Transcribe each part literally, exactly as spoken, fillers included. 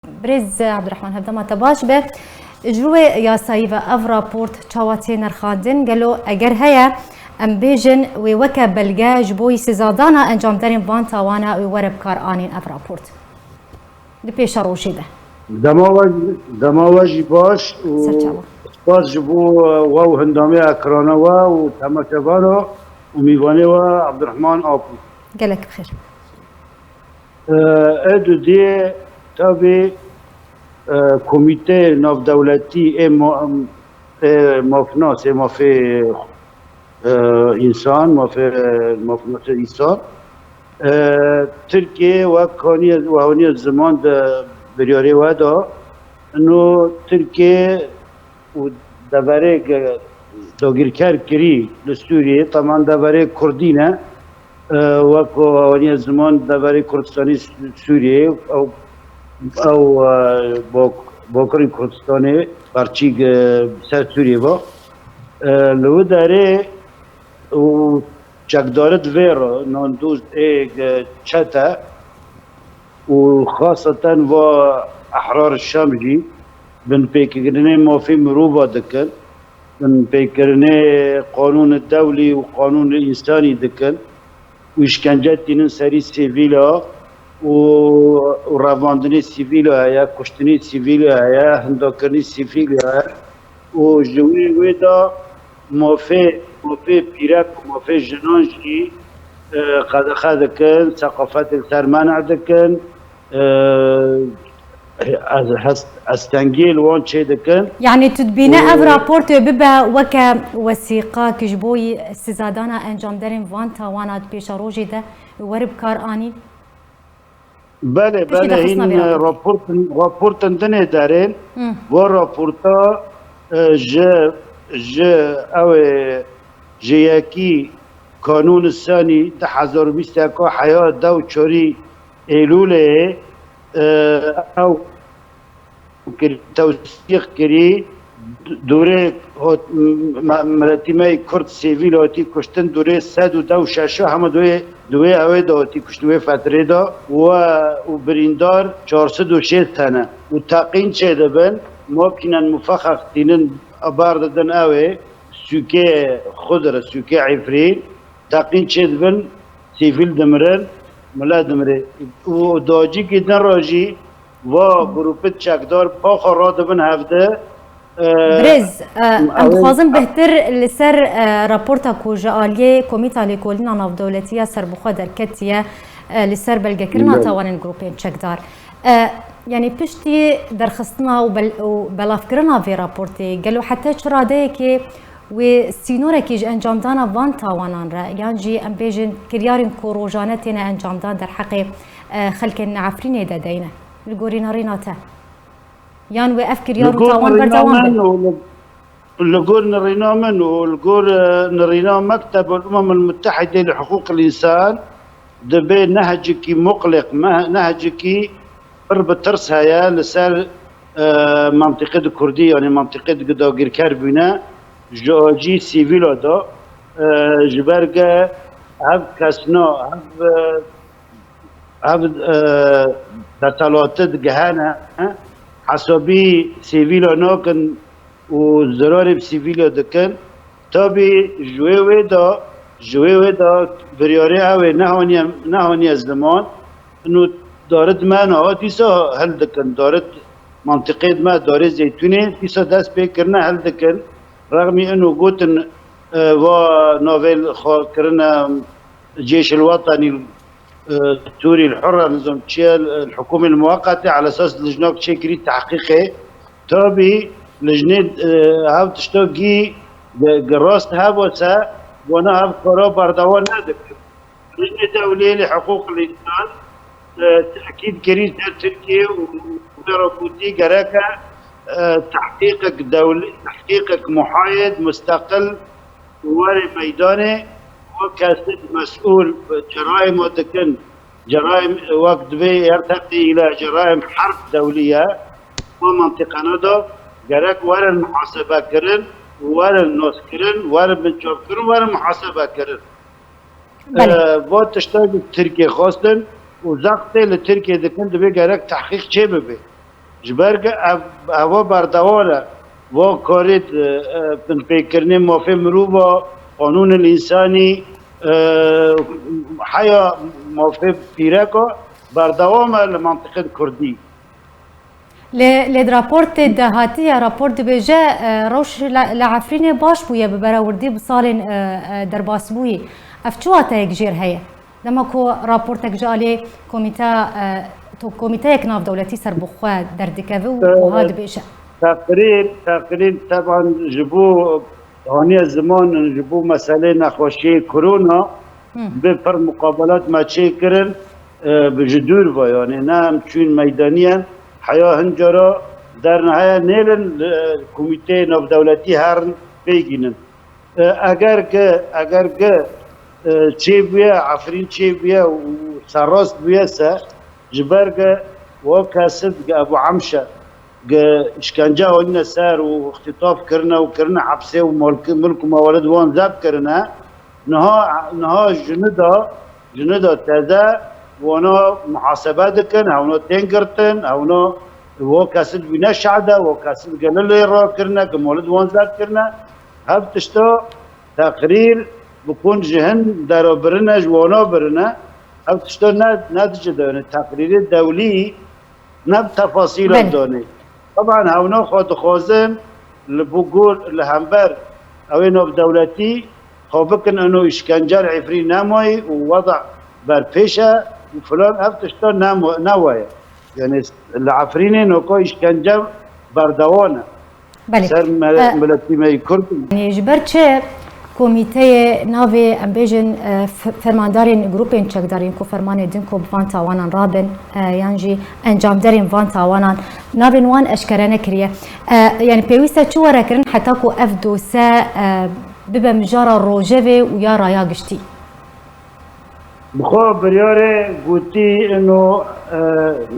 Birêz Abdurrahman, hevdema te baş be. Ji rûyê yasayî ve ev raport çawa tê nirxandin? Gelo eger heye, em bêjin wê weke belge ji bo îsizadana encamderên van tawana wê were bi kar anîn ev raport? Di pêşerojê de. Dema we, dema we jî baş û Serçava. Spas ji bo, e, we û hindamê ekrana we û temaşevana û mîvanê we Abdurrahman Apû. Gelek bi xêr. E, e dudiyê tabî, e, komîteyê navdewletî ê ma-, ê mafnas, ê mafê, e, însan, mafê, mafnasê însan. E, Tirkiye wek haniye, wehaniye ziman de biryarê we da. Ino Tirkiye û deverê ge-, dagirker kirî li Sûriyê, teman deverê Kurdî ne, e, wek ku haniye ziman deverê Kurdistanê Sû-, Sûriyê, ew, ew, e, bak-, Bakurê Kurdistanê, berçî, e, ser Sûriyê va. E, li wî derê û çekdarit vê re, nandûz ê, e, çete, û xaseten va Ehrar Şam jî binpêkirinê mafê mirova dikin, binpêkirinê qanûnê dewlî û qanûnê însanî dikin û îşkence tînin serî sivîla û, û revandinê sivîla heye, kuştinê sivîla heye, hindakirinê sivîla heye. Û ji wê wê de mafê, mafê pîrek û mafê jinan jî, e, qedexe dikin, seqafetê li ser men'a dikin, e, ez, hest, estengiyê li wan çê dikin. Yani tu dibîne Û ev raportê bibe weke wesîqak ji bo îsizadana encamderên van tawana di pêşerojê de were bi kar anî? Belê, Tiştî belê, hîn, e, raportin, raportin dinê derên, Hmm. va raporta, e, ji, ji ew ê, ji yekî Kanûn Sanî du hezar û bîst û yek heya deh û çarî Eylûlê, e, ew kir-, tewsîq kirî, dûrê hot-, me-, miletî me yê Kurd sivîl hatî kuştin, dûrê sed û deh û şeş hema di wê, di wê ewê de hatî kuştin, wê fetrê de we û birîndar çar sed û şêst tene û teqîn çêdibin, makînen mufexex tînin bar didin ewê sûkê Xudr, sûkê Efrîn, teqîn çêdibin, sivîl dimirin, milet dimire. Û dacîkî din re jî va grûpit çekdar paxa radibin hevdi. E, Birêz, e, em ew dixwazin bêhtir li ser, e, raporta ku ji aliyê Komîta Lêkolîna Navdewletî ya Serbixwe derketiye, e, li ser belgekirina Belê. tawanên grûpên çekdar. E, yanî piştî derxistina û bel-, û belavkirina vê raportê, gelo heta çi radeyekê wê sînorekî ji encamdana van tawanan re, yan jî em bêjin kiryarên ku rojane têne encamdan derheqê, e, xelkên li Efrînê de deyne? Li gorî nerîna te? Yan wê ev kiryar û tawan berdewam bin? Li gor nirîna min û li, li gor nirîna min û li gor, e, nirîna Mektebul Umemul Muttehidê li Hiqûqil Însan, dibê nehcikî muqliq, me-, nehcikî pir bi tirs heye li ser, e, mentiqê di Kurdî, yanî mentiqê di dagirker bûne, ji acî sivîla de, e, ji ber ke ev kesna, ev, e, ev, e, deselati digihene, hesabî sivîla nakin û zirarê bi sivîla dikin. Tabî ji wê wê de, ji wê wê de biryarê ew ê nehaniye, nehaniye ziman. Ino darit me niha dîsa hil dikin. Darit mantiqê me, darê zeytûnê dîsa dest pê kirine hil dikin. Rexmî ino gotin, e, va navê xwe kirine Cêşil Wetenî, e, Sûrî Hurre, nizam çi ye, el Hikûmê Muweqetê, ala esas lijnak çêkirî tehqîqê. Tabî lijnê, e, hev tişta gî, gi, gi rast hebose, wana hev kara berdewam nedikin. Lijnê Dewleyê li Hiqûqil Însan, e, tekîd kirî ser Tirkiye û wê re gotî gereke, e, tehqîqek dewlî, tehqîqek muhayed, musteqil, were meydanê, û kesên mesûl cerayema dikin, cerayem wek divê yerteqî îla cerayem herb dewlî ye, ma mentiqana de gerek werin muhasebe kirin, werin nas kirin, werin binçav kirin, werin muhasebe kirin. Belê. E, va tişta li Tirkiye xwestin û zextê li Tirkiye dikin, divê gerek tehqîq çê bibe. Ji ber ku ev, ev berdewam e. Va karê, e, e, binpêkirinê mafê mirova, qanûnên însanî, e, heya mafê pîreka berdewam e li mentiqên kurdî. Lê, lê di raportê de hatiye, raport dibêje, e, rewş li, li Efrînê baş bûye bi berewirdî bi salên, e, e, derbasbûyî. Ev çi wateyek jêr heye? Dema ku raportek ji alî komîteya, e, to-, komîteyek navdewletî serbixwe derdikeve û E, wiha dibêje. Teqrîr, teqrîr teban ji bo haniye ziman, ji bo meselê nexweşiyê korona, Hı. bi pir muqabelat me çêkirin, e, bi ji dûr ve, yani ne em çûn meydaniyen, heya hin cara derneheye nêlin, e, komîteyê navdewletî herin pêgînin. E, eger ki, eger ki, e, çêbûye, Efrîn çêbûye û serrast bûye se, ji ber ki wa kesid ki Ebu Emşe, ki îşkence anîne ser û îxtîtaf kirine û kirine hepsê û malki-, milk û mewalid wan zeb kirine, niha, niha ji nida, ji nida teze wana muhasebe dikin, hewna tên girtin, hewna wa kesid wî ne şehde, wa kesid gelilê rakirine, ki malid wan zeb kirine. Hev tişta teqrîr bi kun ji hin dera birine, ji wana birine. Hev tişta ne, ne dici de, yani teqrîrê dewlî ne bi tefasîlan Belê. danê. Teban hewna xwe dixwazin li bo gor, li hember ew ê navdewletî xwe bikin, ino îşkence li Efrîn nemayî û weda berpêş e û filan, ev tişta nema-, newaye. Yani li Efrînê noka îşkence berdewam e. Belê. Ser me-, E, miletî me yî Kurd. Yanî ji ber çi komîteyê navê, em bêjin, e, f-, fermandarên grûpên çekdarên ku fermanê din ku bi van tawanan rabin, e, yan jî encamderên van tawanan navên wan eşkere nekiriye? E, yanî pêwîst e çi were kirin heta ku ev dose, e, bibe mijara rojevê û ya raya giştî? Bi xwe biryarê gotî ino, e,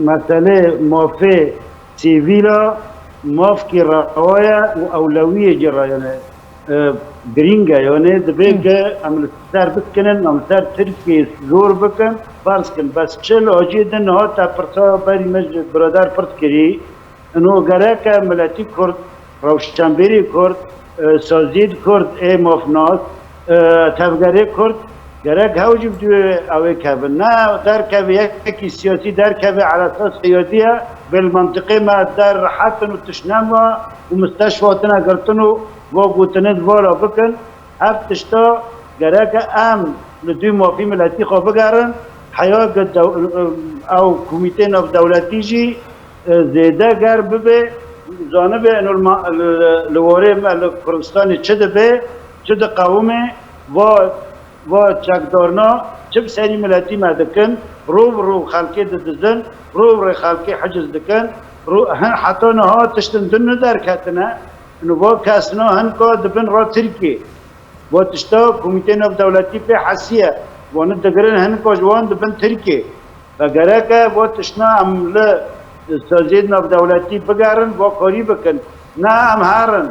meselê mafê sivîla mafkî rewa ye û ewlewiyê cî re, yani, e, girîng e. Yani divê Hı. ki em li ser biskinin, em li ser Tirkiyê zor bikin, ferz kin. Bes çi li aciyê din niha te pirsa berî me ji birader pirs kirî, Ino gereke miletî Kurd, rewşenbîrî Kurd, e, saziyêd Kurd ê mafnas, e, tevgerê Kurd, gerek hew jî bi dû ew ê kevin. Ne derkeve yekî siyasî, derkeve ala esas heyatî ye, bê li mentiqê me der rehet in û tişt nema û misteşfa tine girtin û va gotinê di vala bikin. Ev tişta gereke em li dû mafî miletî xwe bigerin, heya ki dew-, ew komîtê navdewletî jî, e, zêde germ bibe, zanibe eno li ma-, li, li warê me li Kurdistanê çi dibe, çi diqewime, va, va çekdarina çi bi serî miletî me dikin, rû bi rû xelkê didizin, rû bi rû xelkê hiciz dikin, rû, hin heta niha tiştin din niderketine, ino va kesna hinka dibin ra Tirkiyê. Va tişta komîtê navdewletî pê hesiye. Wan digirin hinika ji wan dibin Tirkiyê. Ve gereke va tiştna em li saziyêd navdewletî bigerin, va karî bikin. Ne em herin.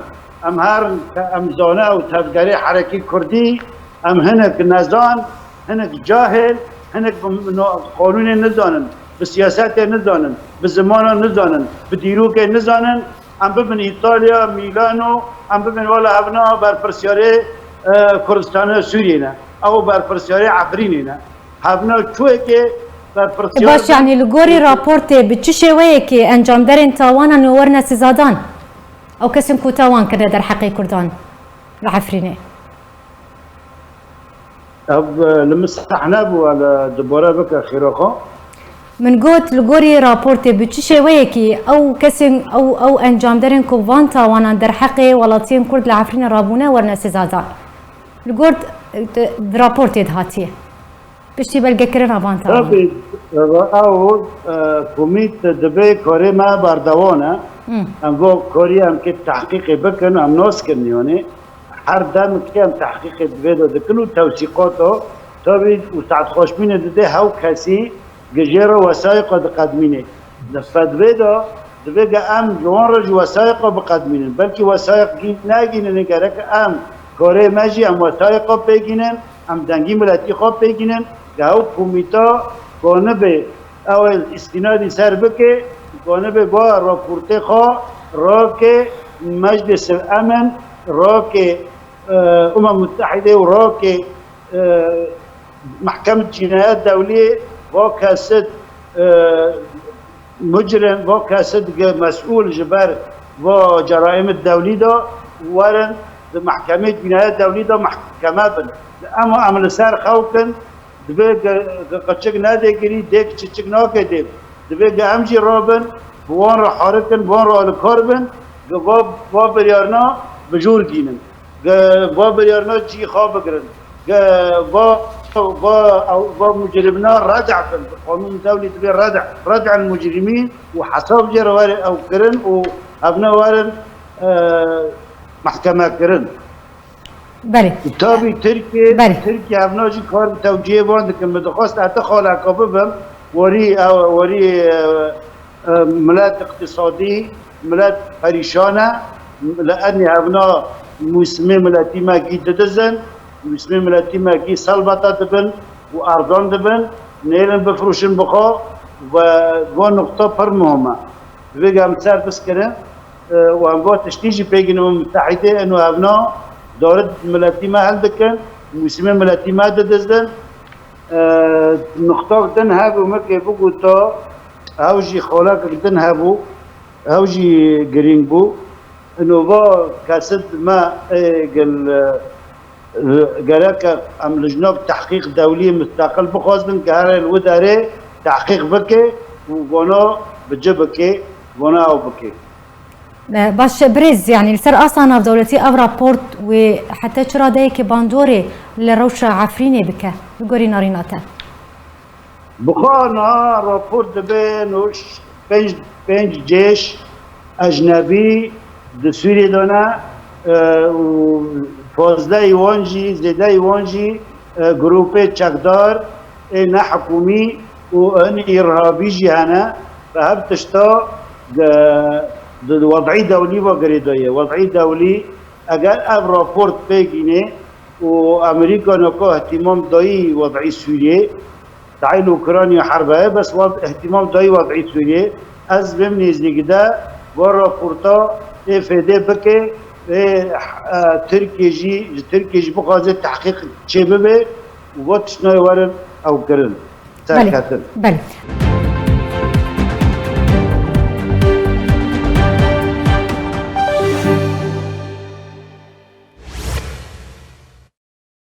Em herin, em zane û tevgerê herekî kurdî, em hinek nezan, hinek cahil, hinek bi no-, qanûnê nizanin, bi siyasetê nizanin, bi zimana nizanin, bi dîrokê nizanin, Em bibin Îtalya, Mîlano, em bibin wela hevna berpirsyarê, e, Kurdistana Sûriyê ne. Ew berpirsyarê Efrînê ne. Hevna çûyekê berpirsiyar Baş, bin. Yanî li gorî raportê bi çi şêweyekê encamderên tawanan werine sizadan? Ew kesên ku tawan kirine derheqê Kurdan li Efrînê. Ev, e, li min sehne bû, hele dubare bike xêra xwe. Min got, li gorî raportê bi çi şêweyekî ew kesên, ew, ew encamderên ku van tawanan derheqê welatiyên Kurd li Efrînê rabûne werine sizadan. Li gor, e, di, di raportê de hatiye. Piştî belgekirina van tawanan. Tabii, e, ew, e, komît dibê karê me berdewam e. Hmm. Em bo karî em kê tehqîqê bikin, em nas kin, yanî. Her dem ki em tehqîqê di vê de dikin û tewsîqata, tabî û saetxweşbînê didê hew kesî gi jê re wesayîqa diqedmînê. Di fedvê de divê ge em ji wan re jî wesayîqa biqedmînin. Belkî wesayîq gî-, negînin, gerek em karê me jî em wesayîqa pê gînin, em dengî miletî xwe pê gînin, ge ew komîta konibe ew ê îstînadî ser bike, Gonibê ba raportê xwe rakê Meclis Emin, rakê, e, Umem Mutehîdê û rakê, e, Mehkem Cînayet Dewlî va kesid, e, mucrim, va kesid ge mesûl ji ber va ceraîm dewlî de werin di Mehkemê Cînayet Dewlî de mehkeme bin. Em, em li ser xew kin, Divê ge, ge qeçik nedê girî, dêk çiçik nake dê. Divê ge em jî rabin, bi wan re harikin, bi wan re alikar bin, ge va, va biryarna bi jor gînin. Ge va biryarna cî xwe bigirin. Ge va, va, ew, va mucrimna red'a bin. Bi qanûn dewlî divê red'a, red'el mucrimîn û hesab jê re were ew kirin û evne werin, e, mehkeme kirin. Belê. Tabî Tirkiye, Belê. Tirkiye evna jî kar bi tewcihê van dikin. Min dixwest ez ti xaleka bibim, werî, ew, werî, e, e, milet iqtisadî, milet perîşan e. Li enî evna mûsimê miletî me gî didizin, mûsimê miletî me gî selbeta dibin û erzan dibin, nêrin bifroşin bixwe ve van nuqta pir muhim e. Divê em ser biskirin. E, û em va tiştî jî pê gînin û mutehîdê in û evna darit miletî me hildikin, mûsimê miletî me didizin. E, nuqtak din hebû, min kê bigota, ew jî xalekek din hebû, ew jî girîng bû. Ino va kesid me ê gil, e, gereke em lijnak tehqîq dewlî musteqil bixwazin, ke here li wî derê tehqîq bike û vana bi ci bike, vana ew bike. E, baş, birêz, yanî li ser asta navdewletî ev raport wê heta çi radeyekê bandorê li rewşa Efrînê bike, li gorî narîna te? Bi xwe niha rapor dibe no ş-, pênc, pênc cêş ecnebî di Sûriyê de ne, e, û pazdehî wan jî, zêdeyî wan jî, e, grûpê çekdar ê nehikûmî û in îrhabî jî hene. Bi hev tişta, e, di wed'î dewlî ve girêdaye. Wed'î dewlî, eger ev raport pê gînê û Amerîka naka ihtimam dayî wed'î Sûriyê, Dahil Ukrayna herbe ye, bes wad ihtimam dayî wadî Sûriyê. Ez bim nêzdîkî de va raporta ê F D bike, ê, e, Tirkiye jî, ji Tirkiye jî bixwaze tehqîq çêbibe û va tiştnayê werin ew kirin. Belê, Serketin. Belê.